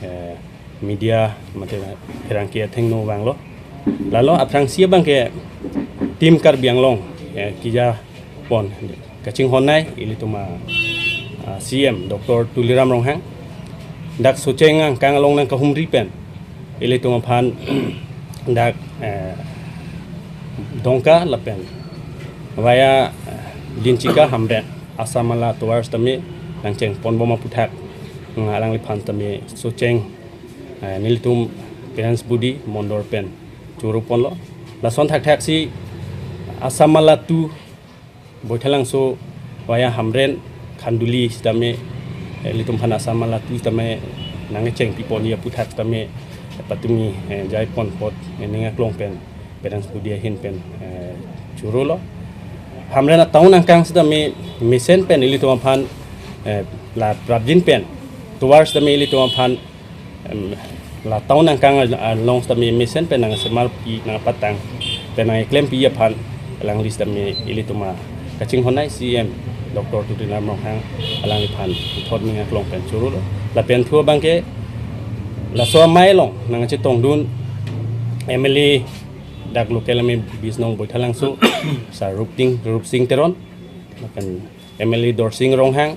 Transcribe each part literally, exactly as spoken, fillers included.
eh, media mate pherangke athengno vanglo. Lalo aphrangsi abangke Team Karbi Anglong, eh, kejapon kachinghon nei ilitum a, ah, C M Doctor Tuliram Ronghang dak Socheng angkang along nangkahumri pen ilitum aphan dak, eh, Dongka lapen via, eh, Tinchika Hamren Assam Mala tovar sitame nangchengponbom aphuthak, mm, alangliphan sitame Socheng, eh, nelitum P N S body mondol pen choroponlo. Lason thakthaksi Assam Mala two Baithalangso via Hamren Khanduli sitame, eh, ilitum aphan Assam Mala two sitame nangchengpiponji aphuthak sitame patumi, eh, jaipon apot, eh, ning aklong pen P N S body ahin pen, eh, chorolo. Hamren a-town angkang sitame mesen pen ilitum aphan, eh, la prapjin pen tovar sitame ilitum aphan, em, la town angkang al-, along sitame mesen pen nangsemarpi nangpatang pen nangklempi aphan alangli sitame ilitum akachinghon nei C M Doctor Tuliram Ronghang alangliphan puthot ning aklong pen chorolo. Lapen thu abangke laso amei along nangchetongdun M L A dak local M A Bisnong Baithalangso Sir Rupting, Rupsing Teron, lapen M L A Dorsing Ronghang,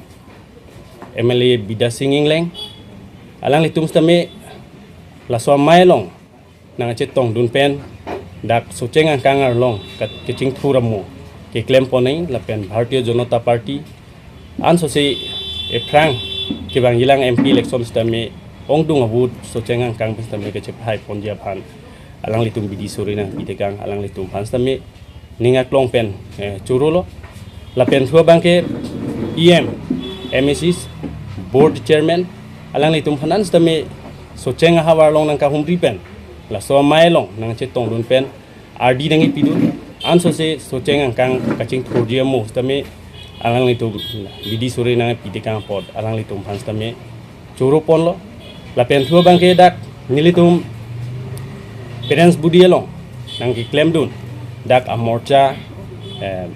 M L A Bidya Sing Engleng, alanglitum sitame laso amei along nangchetongdun pen dak Socheng angkang arlong kat kechingthur amo keklempon nei lapen Bharatiya Janata Party ansose ephrang kevangjilang M P election sitame ongdung avote Socheng angkang pen sitame kachepahaiponji aphan alanglitum bidi suri nangpitekang alanglitum aphan sitame ning aklong pen, eh, chorolo. Lapen thu abangke E M, M A Cs, board chairman, alanglitum aphan sitame Socheng ahavar along nangkahumri pen laso amei along nangchetongdun pen ardi nangkipidun, ansose Socheng angkang kachingthurji amo sitame alanglitum bidi suri nangpitekang apot alanglitum aphan sitame choroponlo. Lapen thu abangke dak nelitum P N S body along nangkeklemdun dak amorcha, eh,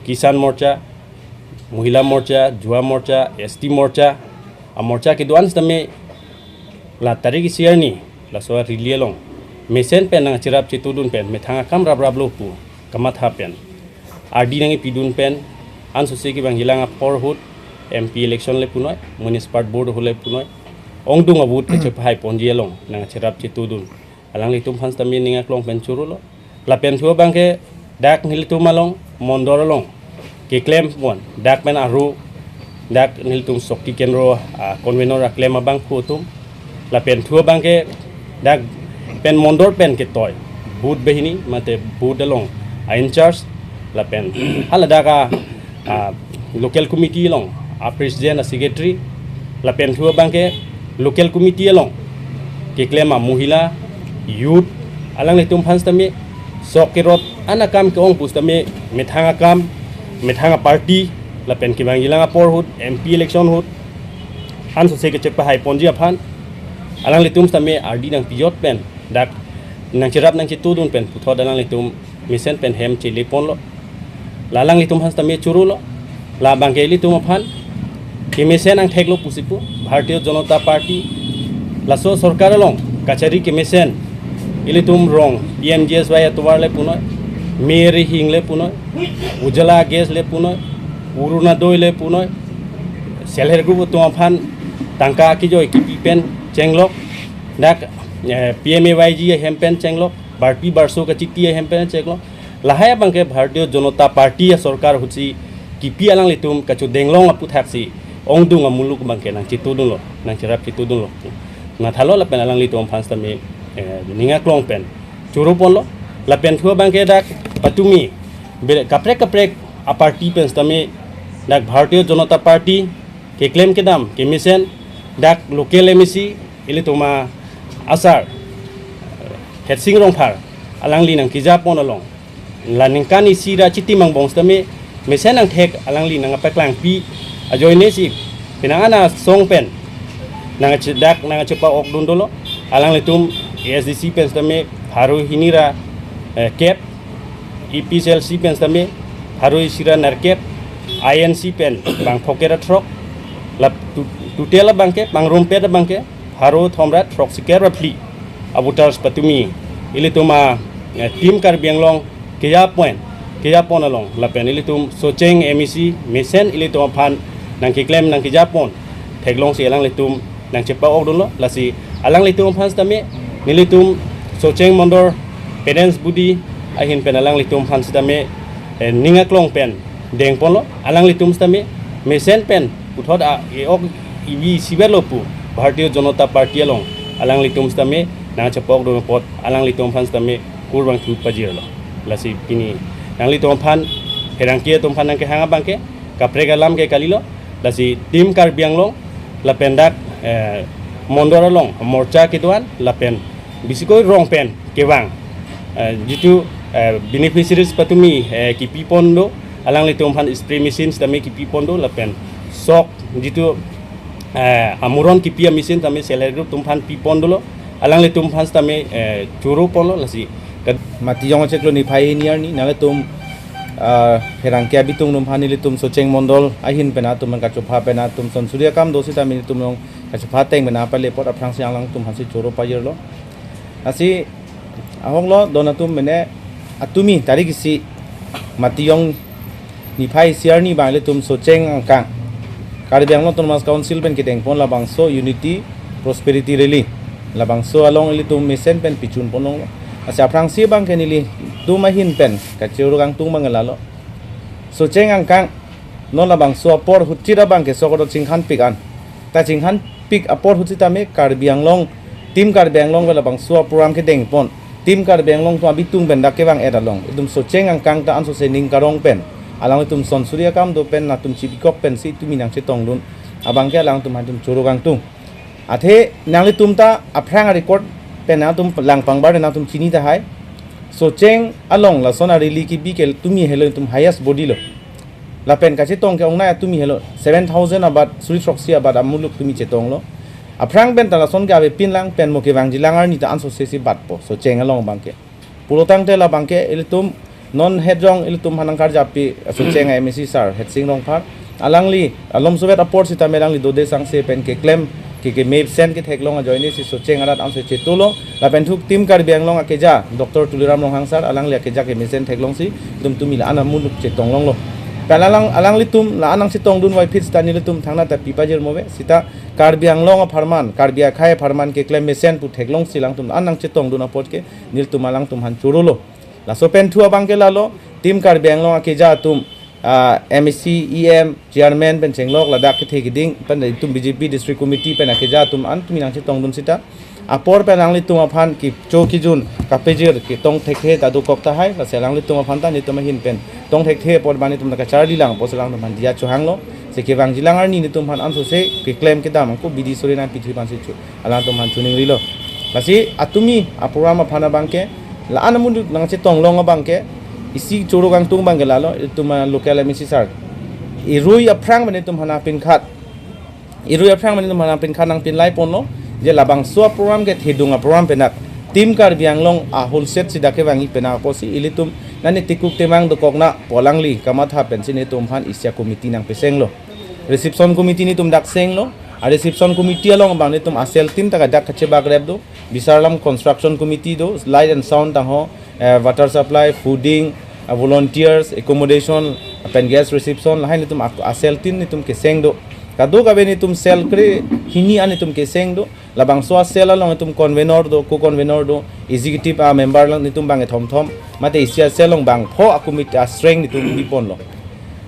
Kisan Morcha, Mohila Morcha, Yuva Morcha, S T Morcha, amorcha kedo-an sitame la tarik isi arni laso rally along mesen pen nangcherap chetudun pen methang akam rapraplo pu kamatha pen ardi nangkipidun pen ansose kevangjilang apor ahut M P election le punoi, municipal board ahut le punoi, ongdung avote kachepahaiponji along nangcherap chetudun alanglitum aphan sitame ning aklong pen chorolo. Lapen thu abangke dak nelitum along mondol along keklempon dak pen aro dak nelitum Shakti Kendro, ah, convenor aklem abangphu atum, lapen thu abangke dak pen mondol pen ketoi booth banghini mate booth along a-in-charge, lapen haladak a, ah, local committee along a-president, a-secretary, lapen thu abangke local committee along keklem a-mohila, youth, alanglitum aphan sitame sok kerot an akam ke-ong pusitame methang akam, methang a-party, lapen kevangjilang apor ahut, M P election ahut ansose kachepahaiponji aphan alanglitum sitame ardi nangpijot pen dak nangcherap nangchetudun pen puthot alanglitum mesen pen hem cheleponlo. La alanglitum aphan sitame chorolo. La abangke ilitum aphan kemesen angtheklo pusi pu Bharatiya Janata Party laso sorkar along kachari kemesen ilitum rong P M G S Y atovar le punoi, Me Rihing le punoi, Ujjwala gas le punoi, Orunodoi le punoi, self help group atum aphan tangka kejoi kipi pen chenglok, dak, eh, P M A Y G ahem pen chenglok, barpi barso kachiti ahem pen chenglok. Lahai abangke Bharatiya Janata Party asorkar ahutsi kipi alanglitum kachodenglong aphuthaksi ongdung amuluk abangke nangchetudunlo, nangcherap chetudunlo. Mathalo lapen alanglitum aphan sitame, eh, ning aklong pen choroponlo. Lapen thu abangke dak patumi bele kaprek kaprek a-party pen sitame dak Bharatiya Janata Party keklem kedam kemesen dak local M A C ilitum a-asar Hersing Rongphar alangli nangkejapon along la ningkan isi ra chitim angbong sitame mesen angthek alangli nangpaklangpi ajoinesi penang ana song pen nangchedak nangchepa-okdun dolo. Alanglitum A S D C pen sitame pharo hini ra, eh, kep, A P H L C pen sitame pharo isi ra nerkep, I N C pen bang phokera throk, la tu-, total abangke pangrumpet abangke Haro thomrat throksi kep ra phli avoters patumi ilitum a, eh, Team Karbi Anglong keja pon, keja pon along lapen ilitum Socheng M A C mesen ilitum aphan nangkeklem nangkeja pon theklongsi alanglitum nangchepa-ok dunlo. Lasi alanglitum aphan sitame nelitum Socheng Mondol Parents Body ahin pen alanglitum aphan sitame, eh, ning aklong pen dengponlo. Alanglitum sitame mesen pen puthot a e-ok ivi isivetlo pu Bharatiya Janata Party along alanglitum sitame nangchepa-ok dun apot alanglitum aphan sitame kurvangthu pajirlo. Lasi pini nanglitum aphan pherangke atum aphan nangkehang abangke kaprek alam ke kalilo. Lasi Team Karbi Anglong lapen dak, eh, Mondol along morcha kedo-an lapen bisikoi rong pen kevang, eh, jitu, eh, beneficiaries patumi, eh, kipipon do, alanglitum aphan spray machine sitame kipipon do lapen sok jitu, eh, amuron kipi a-machine sitame self help group atum aphan pipon dolo, alanglitum aphan sitame, eh, choro ponlo. Lasi ka- Matiyong achiklo niphai hini arni nanglitum, ah, pherangke abitung atum aphan nelitum Socheng Mondol ahin pen atum kachopha pen atum sonsuri akam do sitame nelitum along kachopha ateng pen apale apot aphrangsi alangtum aphansi choro pajirlo. Lasi ahoklo don atum mene atumi tarik isi Matiyong niphai isi arni abang ilitum Socheng angkang Karbi Anglong Autonomous Council pen kedengpon labangso Unity Prosperity Rally labangso along ilitum mesen pen pichun ponlonglo. Lasi aphrangsi abangke nelitum ahin pen kachoro kangtung abang lalo. Socheng angkang non labangso apor ahut chit abangke sok kedo chinghan pik an. Ta chinghan pik apor ahut sitame Karbi Anglong, Team Karbi Anglong pen labangso a-program kedengpon. Team Karbi Anglong atum abitung pen dak kevang-et along itum Socheng angkang ta ansose ning karong pen alanglitum sonsuri akam do pen latum chibikok pensi tumi nangchetongdun abangke alangtum aphan itum choro kangtung. Athe nanglitum ta aphrang a-record pen nangtum langpangbar nangtum chini tahai. Socheng along lason a-rally kebi ke tumi helo itum highest body lo. Lapen kachetong ke-ongnei atumi helo seven thousand abat, suri throksi abat amuluk tumi chetonglo. Aphrang pen ta lason ke avepin lang pen mo kevangjilang arni ta ansose si batpo Socheng along abangke. Pulotangte labangke ilitum non hetjong ilitum aphan nangkarjappi Socheng M A C sir Hetsing Rongphar, alangli alom sovet apor sitame alangli dode sangse pen keklem ke kemesen ketheklong ajoine si Socheng arat anso chetulo. Lapen thuk Team Karbi Anglong akeja Doctor Tuliram Ronghang sir alangli akeja kemesen theklongsi itum tumi la-an amuluk chetonglonglo. Pen alang alanglitum la-an nangchetongdun voiphit sita nelitum thangnat ta pipajir move sita Karbi Anglong apharman, Karbi akhei apharman keklem mesen pu theklongsi alangtum la-an nangchetongdun apot ke nelitum alangtum aphan chorolo. Laso pen thu abangke lalo, Team Karbi Anglong akeja atum, ah, M A C, E M, Chairman pen chenglok ladak kethe keding pen itum B J P District Committee pen akeja atum an tumi nangchetongdun sita. Apor pen alanglitum aphan kecho kejun kapejir ketong thekthe ta dokok tahai, lasi alanglitum aphan ta nelitum ahin pen tong thekthe apor bani itum ta kacharli lang apotsi alangtum aphan diya chohanglo. Si kevangjilang arni nelitum aphan ansose keklem kedam ako bidi sore nangpithu aphansi chu alangtum aphan choningrilo. Lasi atumi a-program aphan abangke la-an amuluk nangchetonglong abangke isi choro kangtung abangke lalo itum a-local M A C sir. Irui aphrang pen itum aphan nangpinkhat. Irui aphrang pen itum aphan nangpinkhat nangpinlai ponlo. Je labangso a-program ke thedung a-program penak. Team Karbi Anglong a-whole set si dak kevangji penak apotsi ilitum nani tikuk temang dokok na pu alangli kamatha pensi nelitum aphan isi a-committee nangpesenglo. Reception committee nelitum dak senglo. A-reception committee along abang nelitum a-cell tin ta kadak kachebagrep do. Bisarlam construction committee do, light and sound tangho, eh, water supply, fooding, eh, volunteers, accommodation, pen guest reception, lahai nelitum a-, a-cell tin nelitum keseng do. Kadokave nelitum cell kre hini an nelitum keseng do. Labangso a-cell along nelitum convenor do, co-convenor do, executive a-member lang nelitum bang ethom thom. Mate isi a-cell along bangpho a-committee a-strength nelitum biponlo.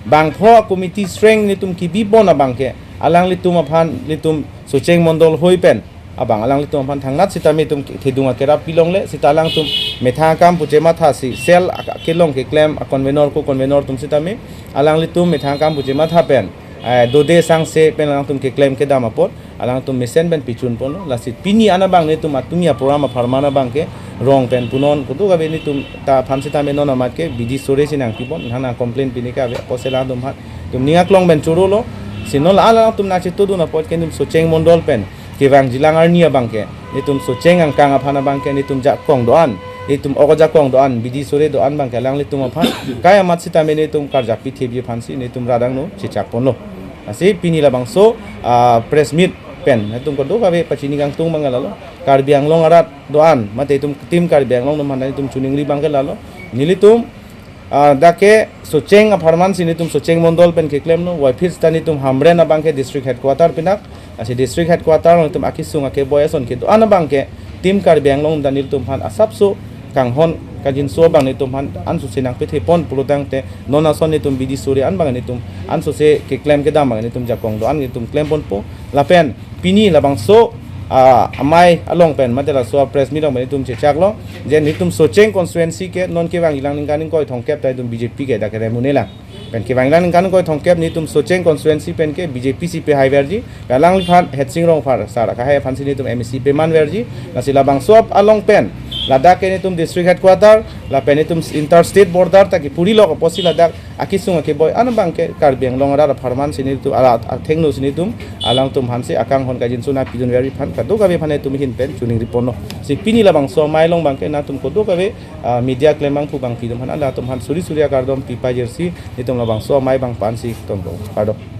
Bangpho a-committee strength nelitum kibipon abangke alanglitum aphan nelitum Socheng Mondol hoi pen abang alanglitum aphan thangnat sitame itum thedung akerap pilongle sita alangtum methang akam pu chematha si cell ak-, kelong keklem a-convenor co-convenor atum sitame alanglitum methang akam pu chematha pen, eh, dode sangse pen alangtum keklem kedam apot alangtum mesen pen pichun ponlo. Lasi pini an abang nelitum atumi a-program apharman abangke rong pen punon kadokave nelitum ta aphan sitame non amat ke bidi sore si nangpipon, nang nang complain pini ke ave apotsi alangtum aphan itum ning aklong pen chorolo. Si non la-an alangtum nangchetongdun apot ke nelitum Socheng Mondol pen kevangjilang arni abangke nelitum Socheng angkang aphan abangke nelitum jakong do-an, nelitum ok ajakong do-an, bidi sore do-an abangke alanglitum aphan kai amat sitame nelitum karjappi thepji aphansi nelitum radang no chechak ponlo. Lasi pini labangso, ah, press meet pen netum kadokave pachini kangtung abang lalo. Karbi Anglong arat do-an mate itum Team Karbi Anglong atum aphan netum choningri abang ke lalo. Nelitum ah, dak ke Socheng apharman si netum Socheng Mondol pen keklemlo, puvoiphit seta netum Hamren abang ke district headquarter pinak, lasi district headquarter along netum akesung akeboi ason kedo-an abang ke Team Karbi Anglong atum aphan asapso kanghon kangjinso abang netum aphan ansose nangpethepon pulotangte non ason netum bidi suri an abang netum ansose keklem kedam abang netum jakong do-an netum klemponpo. Lapen pini labangso ah, amei along pen mate laso press meet along pen netum chechaklo je netum Socheng constituency ke non kevangji lang ningkan ingkoi thomkep ta netum B J P ke dak kerem un-elang. Pen kevangji lang ningkan ingkoi thomkep netum Socheng constituency pen ke B J P si pehaiverji, alangliphan Hetsing Rongphar sir akahai aphan si netum M A C pemanverji. Lasi labangso along pen ladak ke netum district headquarter lapen netum interstate border ta kepuri lok apotsi ladak akesung akeboi an abang ke Karbi Anglong arat apharman si netum arat athengno si netum alangtum aphan si akanghon kangjinso nangpidunverji aphan kadokave aphan netum ahin pen choningriponlo. Si pini labangso amei along abang ke netum kadokave ah, media klembangphu bangpi atum aphan, latum aphan suri suri akardom pipajirsi netum labangso amei abang pen si tonpo. Kardom.